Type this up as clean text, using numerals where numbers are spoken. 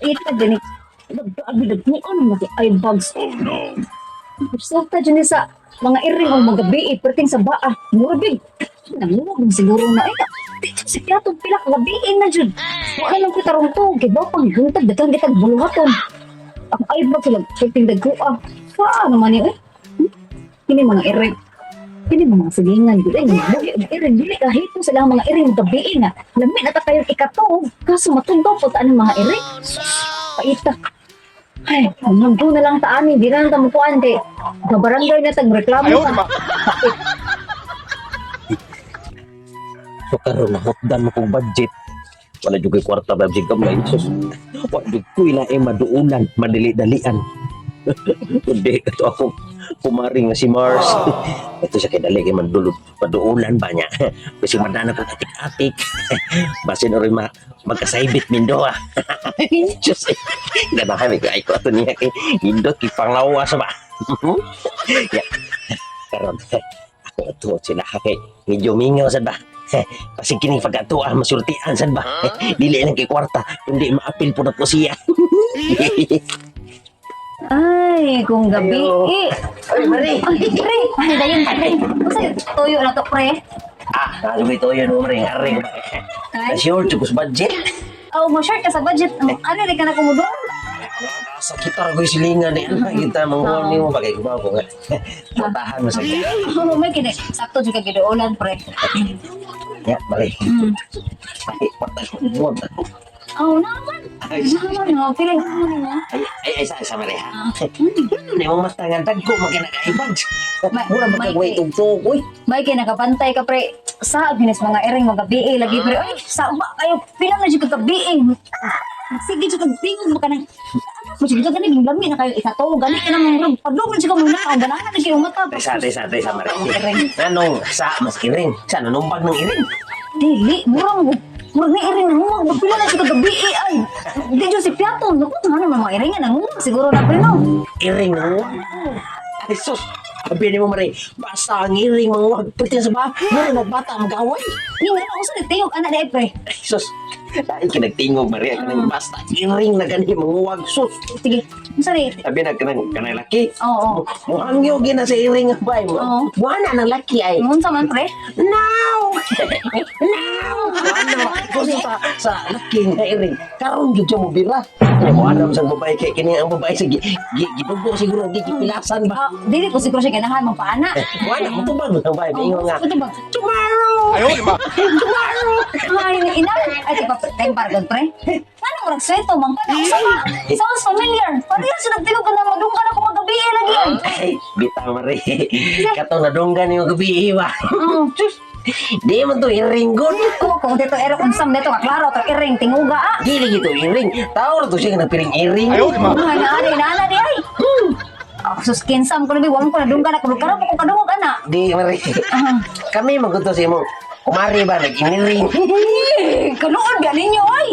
Ita gani. Nagdaagi nagmuan mo kay eye bags. Oh no. Sulta dyan ni sa mga iring o mga gabi, perting sa baa. Mura big. Nanguwag mo siguro na ay. Si Piato pila ka gabi na jud. Wala lang ko tarong to. Kay ba pang guntag daghang kitag buluhaton. Ang eye bags sila perting dagko ah. Paano man ni eh? Kini mga iring. Kini mga silingan gud ay mga iring dili ka hito sila ang mga iring gabi na. Lami na ta kayo ikatog kaso matugdaw po ta ang mga iring. Sus, paita. Ay, mundo na lang ta ani, di na lang ta mukuan kay kabarangay na tag reklamo ta. So karon nahutdan mo kong budget. Wala jud ko'y kwarta ba sig gamay. Sus. Wa jud ko'y lae maduulan, madali-dalian. Kundi kato ako kumari nga si Mars. Ito siya kay dali kay mandulod paduulan ba niya. Kasi madana ko atik-atik. Basin oroy ma magkasaybit mindo ah. Diyos eh. Ganahan ko ay ko ato niya kay indot kay panglawas ba. Ya. Karon ako ato sila kay medyo mingaw sad ba. Kasi kining pag-atua masultian sad ba. Dili lang kay kwarta kundi maapil po na po siya. Ay, kung gabi. Ayo. Eh. Ay, Mari. Ay, pre. Ay, dayon, pre. Usa tuyo na to, pre. Ah, nasugi to yun, Mari. Ari ko ba? Ay. Sure, chukos budget. Oh, mo short ka sa budget. Ano rin ka na kumudong? Sa kita ko silingan ni ano kita manguha nimo bagay ko ba ko nga. Putahan mo sa Oh, may kini. Sakto jud ka giduolan, pre. Ya, balik. Ay, patay ko. Buwag ako. Oh, naman. Ay, Naman, oh, pila mo ni mo. ay, ay, ay, sa Mari ha. Ano na imong mastangan tagko makinakaibags. Mura magkagway tugtog, uy. May kay nakapantay ka, pre. Sa ginis mga iring mga gabi lagi, pre. Ay, sa ba kayo pila na jud ka gabi. Sige jud kag tingog mo kanang mo jud ka ganing lami na kayo ikato gani ka nang padung jud ka muna ang ganahan na kayo mata. Tesa, tesa, tesa, Mari. Iring. Anong sa mas iring? Sa nanumbag ng iring? Dili, mura mo. Mura ni iring na huwag. Pila na jud ka gabi ay. Di jud si Piato. Naku, nga naman mga iringan ang huwag siguro na, pre, no. Iring na huwag. Ay, sus. Sabi ni mo, Mari, basta ang iring manguwag. Pwede sa ba? Mura magbata, mag-away. Ni nga ako sa tingog ana di, pre. Ay, sus. Dahil kinagtingog, Mari, kanang basta iring na gani manguwag. Sus. Sige, unsa ni? Sabi na kanang kanang laki. Oo. Muhangyo gina sa iring nga bay. Oo. Buwana ng laki ay. Unsa man, pre? No! No! Ano? Gusto sa laki nga iring. Karon jud siya mo bira. Mo alam sa babae kay kini ang babae sa gidugo siguro gipilasan ba. Ah, dili ko siguro siya ganahan magpaana. Wala mo tubag ng babae ingon nga. Ito ba? Tomorrow! Tomorrow! Ay, ina. Ay, di pa, time paragon, pre. Ano mo nagswento, man ka? Sama, sounds familiar. Pareho sila nagtingog ka na madunggan ako magabi eh, lagi. Ay. Ay, bitaw mari. Katong nadunggan yung gabi ba. Oo. Diyos, di man to iring gud. Kung dito ero unsam dito ka klaro to iring tinguga ah. Dili gito iring. Tao ra to siya nga nagpiring iring. Ay, naana, naana di ay. Oh, sus kinsam ko na bi wala ko nadunggan ako karon ko kadungog ana. Di mari. Kami maguto sa imong kumari ba nag-iniring. Eh, kanood ba ninyo ay?